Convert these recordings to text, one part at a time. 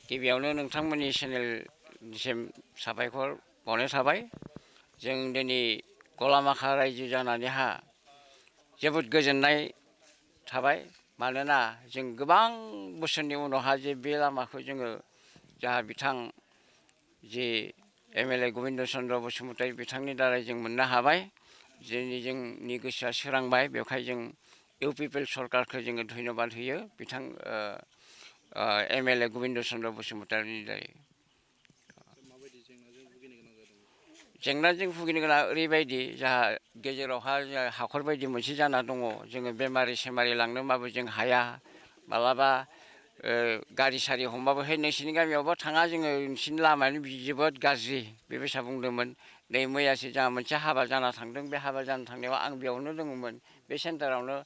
गिबियावनो नोंथांमोननि चेनेलनिसिम साबायखर बावनाय थाबाय। जों दिनै गलामाखा रायजो जानानैहा जोबोद गोजोननाय थाबाय। मानोना जों गोबां बोसोरनि उनावहा जे बे लामाखौ जोङो जाहा बिथां जे एमएलए गबिन्द चन्द्र बसुमतारी बिथांनि दारै जों मोननो हाबाय। दिनै जोंनि गोसोआ सोरांबाय। बेवहाय जों इउ पि पि एल सरकारखौ जोङो धन्यबाद होयो बिथां एमएलए गबिन्द चन्द्र बसुमतारीनि दारै। जेंनाजों भुगिनो गोनां ओरैबायदि जाहा गेजेरावहा हाखर बायदि मोनसे जाना दङ। जोङो बेमारि सेमारि लांनोबाबो जों हाया। मालाबा गारि सारि हमबाबो है नोंसिनि गामियावबा थाङा जोङो नोंसिनि लामायानो जोबोद गाज्रि बेबायसा बुंदोंमोन। नै मैयासो जोंहा मोनसे हाबा जाना थांदों। बे हाबा जाना थांनायाव आं बेयावनो दङमोन। बे सेन्टारावनो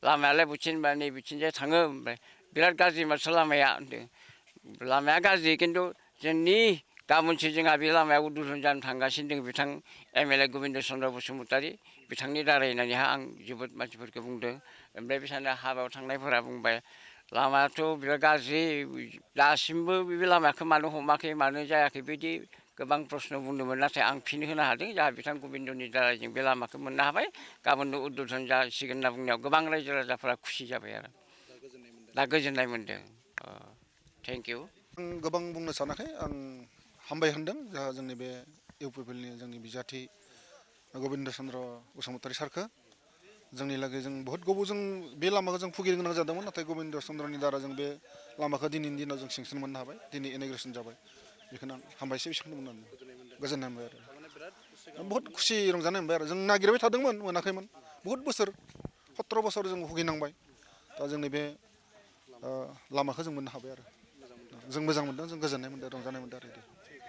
लामायालाय बबेथिंबा नै बिथिंजाय थाङो ओमफ्राय बिराद गाज्रि माथो लामाया होनदों। लामाया गाज्रि खिन्थु जोंनि गाबोनसो जोंहा बे लामाया उद्बोधन जानो थांगासिनो दङ बिथां एमएलए गबिन्द चन्द्र बसुमतारी बिथांनि दारै होननानैहा आं जोबोद मानसिफोरखौ बुंदों। ओमफ्राय बिसानो हाबायाव थांनायफोरा बुंबाय लामायाथ' बिराद गाज्रि दासिमबो बे लामाखौ मानो हमाखै मानो जायाखै बिदि गोबां प्रस्न' बुंदोंमोन। नाथाय आं फिन होनो हादों जाहा बिथां गबिन्दनि दारै जों बे लामाखौ मोननो हाबाय। गाबोननो उद्बोधन जासिगोन होनना बुंनायाव गोबां रायजो राजाफोरा खुसि जाबाय आरो दा गोजोननाय मोनदों। Thank you. आं गोबां बुंनो सानाखै। आं हामबाय होनदों जाहा जोंनि बे इउ पि पि एलनि जोंनि बिजाथि गबिन्द चन्द्र बसुमतारी सारखौ जोंनि लागै जों बहुत गोबावजों बे लामाखौ जों भुगिनो गोनां जादोंमोन। नाथाय गबिन्द चन्द्रनि दारा जों बे लामाखौ दिनैनि दिनाव जों सेंसन मोननो हाबाय। दिनै इन'ग्रेसन जाबाय। बेखौनो आं हामबायसै बेखौनो बुंनानै गोजोननाय मोनबाय आरो बहुत खुसि रंजानाय मोनबाय आरो जों नागिरबाय थादोंमोन मोनाखैमोन। बहुत बोसोर 17 बोसोर जों भुगिनांबाय। दा जोंनि बे लामाखौ जों मोननो हाबाय आरो जों मोजां मोनदों। जों गोजोननाय मोनदों रंजानाय मोनदों आरो